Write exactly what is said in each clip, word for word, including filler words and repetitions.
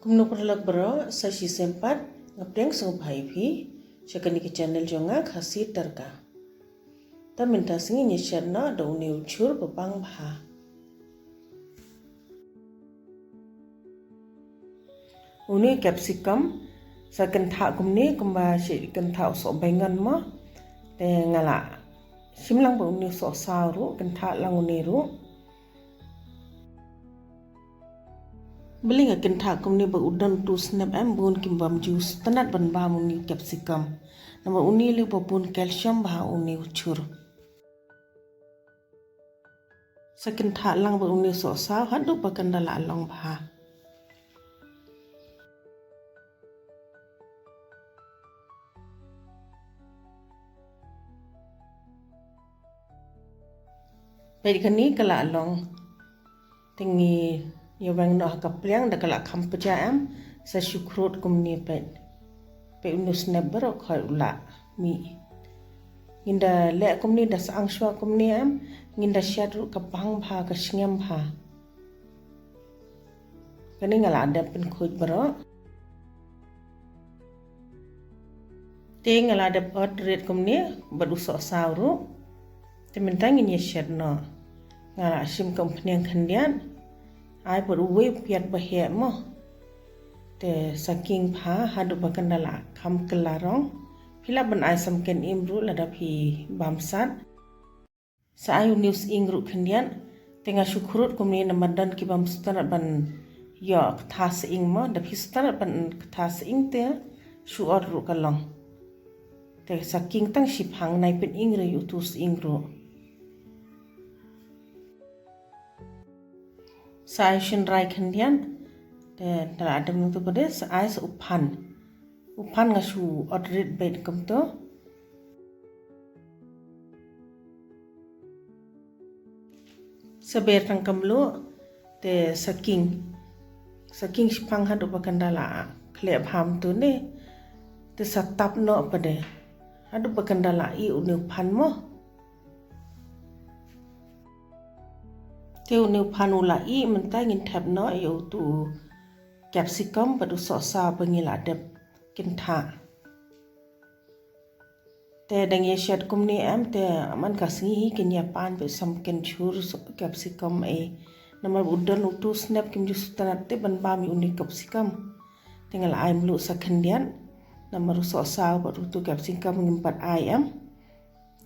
Kumno paralok baroh, sa shisien pat nga pdiang sngewbha ïa phi sha kane ka channel jong nga, Khasi Tadka. Te mynta sngi ngin ïa shet noh da une u chur ba bang bha. Une u capsicum sa kynthah kumne kumba shi kynthah u sohbaingan mo. Te nga la shim lang ba une u sohsaw ruh, kynthah lang une ruh. Balei nga kynthah kumne? Ba u don utu u snep em, bun kim bym ju sngewtynnat ban bam une u capsicum. Namar une lei ba bun calcium bha ha une u chur. Sa kynthah lang ba une u sohsaw haduh ba kan da la long bha. Peit, kane ka la long. Te ngi ïa weng noh ha ka pliang da ka la kham pjah em, sa shu khrud kumne peit. Peit une u snep baroh khoit u la mih. Ngin da leh kumne, da syang shuwa kumne em, ngin da shet ruh ka bang bha, ka sngem bha. Kane nga la dep pynkhuid baroh. Te nga la dep ot rit kumne bad u sohsaw ruh. Te mynta ngin ïa shet noh. Nga la shim ka umphniang khyndiat. Ai bad uwei u piat ba heh mo. Te sa king bha haduh ba kan da la kham kylla rong. Phi lah ban ai samken im ruh lada phi bam sat. Sa ai une u sying ruh khyndiat. Te nga shu khrud kumne namar don ki bym sngewtynnat ban ïoh ktha sying mo. Da phi sngewtynnat ban ktha sying te shu ot ruh ka long. Te sa king tang shiphang, nai pynim ruh ïa utu u sying ruh. Sa ai shynrai khyndiat. Te da la dep nangtu pat de sa ai sa u phan. U phan nga shu ot rit beit kumto. Sa ber tang ka mluh te sa king. Sa king shiphang haduh ba kan da la khleh bha kumto ne. Te sa tap noh pat de haduh ba kan da la ih une u phan mo. Te une u phan u la ih, mynta ngin thep noh ïa utu u capsicum bad u sohsaw ba ngi la dep kynthah. Te dang ïa shet kumne em, te man ka sngi hi kin ïa pan bad samken chur capsicum ei. Namar u don utu u snep kim ju sngewtynnat te ban bam ïa une u capsicum. Te nga la ai mluh sa khyndiat. Namar u sohsaw bad utu u capsicum ngim pat ai em.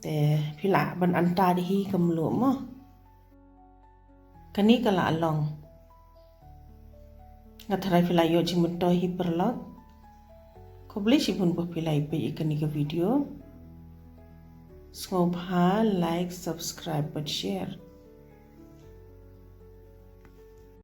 Te phi lah ban antad hi ka mluh mo. Kane ka la long. Nga tharai phi la ïoh jingmyntoi hi paralok. Khublei shibun ba phi la ïa peit ïa kane ka video. Sngewbha like, subscribe bad share.